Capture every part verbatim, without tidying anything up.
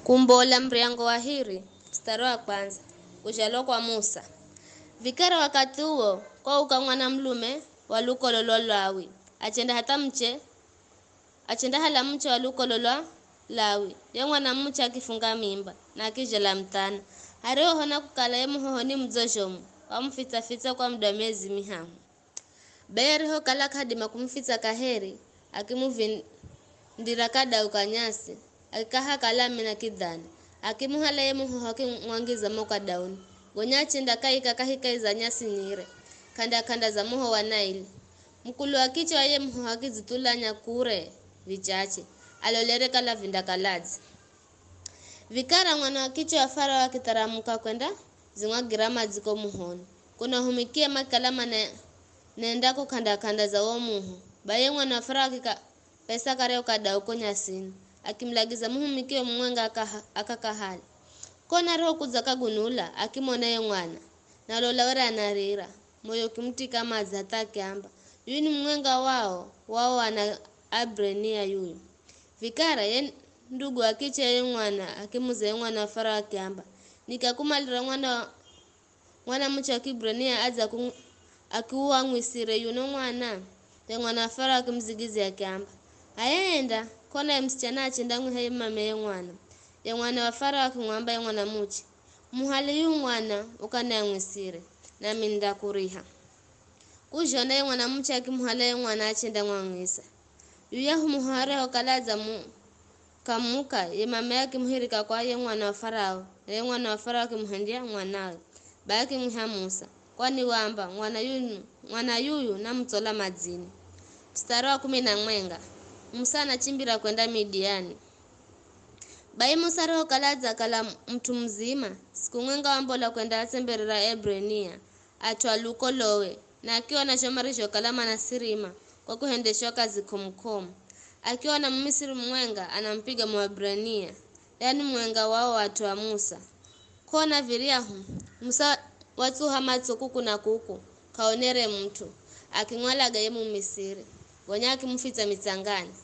Kumbola muryango wa hiri, mstari wa kwanza, kuzhalwa kwa Musa. Vikara wakathi uwo, kwauka mwana mulume wa lukolo lwa Lawi, achenda hatha muche, achenda hala muche wa lukolo lwa Lawi. Ye mwanamuche akifunga mimba, na akizhala muthana. Arihohona kukala ye muhoho ni mudzo zhomu, wamufitsa-fitsa kwa muda wa miezi mihahu. Be arihokala k'adima kumufitsa kaheri, akimuvindira kadau ka nyasi, akikaha kalami na kidhani, akimuhala ye muhoho akimwangiza mo kadauni. Gonya achenda kaika kahikahi za nyasi nyire, k'anda-k'anda za muho wa Naili. Mukulu wa kichwa wa ye muhoho akidzitulanya kure vichache, alolere kala vindakaladzi. Vikara mwana wa kichwa wa Farao akitharamuka kwenda zimwagira madzi ko muhoni. Kunahumikie makala manenda ko k'anda-k'anda za wo muho. Baye mwana wa Farao akika pesa kare ukadau ko nyasini. Akimulagiza muhumikie mumwenga akaha- akakahale. Kona ariho kudza kagunula, akimona ye mwana. Na lola were anarira. Moyo ukimutika madzi hatha akiamba, "Yuyu ni mumwenga wao, wao ana Abrenia yuyu." Vikara ye ndugu akiche ye mwana akimuza ye mwana wa Farao akiamba, "Nikakumalira mwana wa mwanamuche wa Kibrania adza ku- akiuang'wisire yuno mwana?" Ye mwana wa Farao akimuzigizia akiamba, "H'aya enda, kona ye musichana achenda ng'wiha ye mame ye mwana." Ye mwana wa Farao akimwamba ye mwanamuche, "Muhale yu mwana ukaniang'wisire, nami nindakuriha." Kuzhona ye mwanamuche akimuhala ye mwana achenda mwang'wisa. Yuyahu muhare okala adza mu- kamuka, ye mame akimuhirika kwa ye mwana wa Farao, na ye mwana wa Farao akimuhendya mwanawe. Bai akimwiha Musa, kwani wamba, "Mwana yuyu, mwana yuyu namutsola madzini." Mstari wa kumi na mwenga, Musa anachimbira kwenda Midiani. Bai Musa arihokala adzakala mut'u muzima, siku mwenga wambola kwenda atsemberera Ebrenia, at'u a luko lowe, na akiona zho marizhokala manasirima kwa kuhendeshwa kazi k'omu-k'omu. Akiona Mumisiri mumwenga anamupiga Muebrania, yani mumwenga wa o at'u a Musa. Kona viryahu, Musa watsuha matso kuku na kuku, k'aonere mut'u, akimwalaga ye Mumisiri, gonya akimufitsa mitsangani.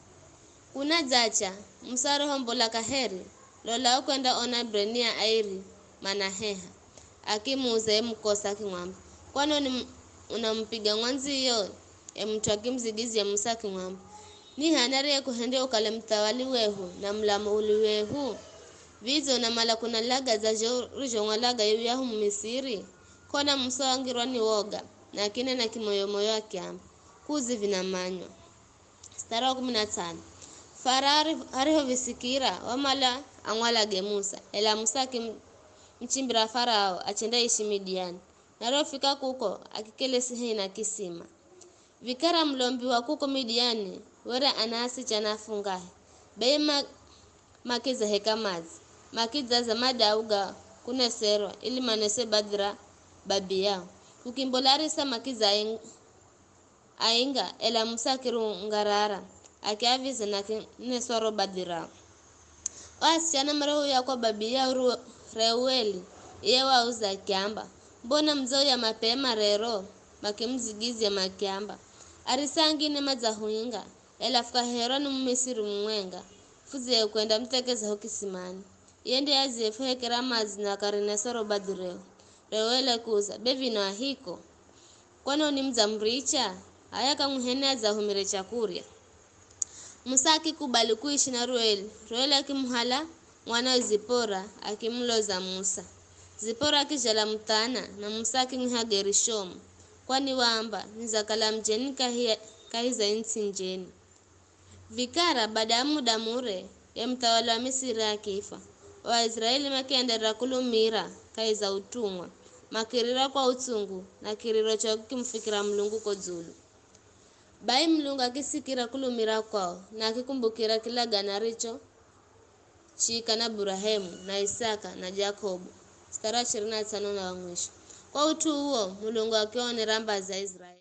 Kunadzacha, Musa arihombola kaheri, lola ukwendaona Ebrania airi manaheha. Akimuuza ye mukosa akimwamba, "Kwani uni- unamupiga ng'wandziyo?" Ye mut'u akimuzigizya Musa akimwamba, "Ni h'ani ariyekuhendya ukale muthawali wehu na mulamuli wehu? Vidze unamala kunalaga dza zho urizhomwalaga yuyahu Mumisiri?" Kona Musa wangirwa ni woga, na akinena kimoyo-moyo akiamba, "Kudzi vinamanywa." Mstari wa kumi na tsano. Farao ari- arihovisikira, wamala amwalage Musa, ela Musa akimchimbira Farao achendaishi Midiani. Na arihofika kuko, akikelesi hehi na kisima. Vikara mulombi wa kuko Midiani were ana asichana afungahe, bei ma- makidzaheka madzi, makidzaza madau ga kuneserwa ili manese badhi ra babi yao. Kukimbola arisa makidza ainga, ela Musa akirungarara, akiaviza na kineswa ro badhi rao. O asichana marihouya kwa babi yao Ru- Reueli, iye wauza akiamba, "Mbona mudzauya mapema rero?" Makimuzigizya makiamba, "Arisa angine madzahuinga, ela fukaherwa ni Mumisiri mumwenga, fudziye kwenda muthekeza ho kisimani. Iye nde adziyefuhekera madzi na akarineswa ro badhi reo." Reueli akiuza, "Be vino ahiko? Kwani oni mudzamuricha? H'aya kamwiheni adzahumire chakurya." Musa akikubali kuishi na Reueli. Reueli akimuhala mwanawe Zipora, akimuloza Musa. Zipora akizhala muthana, na Musa akimwiha Gerishomu, kwani waamba, "Nidzakala mujeni kahi, kahi za its'i njeni." Vikara, bada ya muda mure, ye muthawali wa Misiri akifa. O Aiziraeli makienderera kulumira kahi za utumwa, makirira kwa utsungu, na kiriro chao kikimufikira Mulungu ko dzulu. Bai Mulungu akisikira kulumira kwao, na akikumbukira kilagano arichochika na Burahemu, na Isaka, na Jakobu. Mstari wa ishirini na tsano na wa mwisho. Kwa ut'u uwo, Mulungu akiwaonera mbazi Aiziraeli.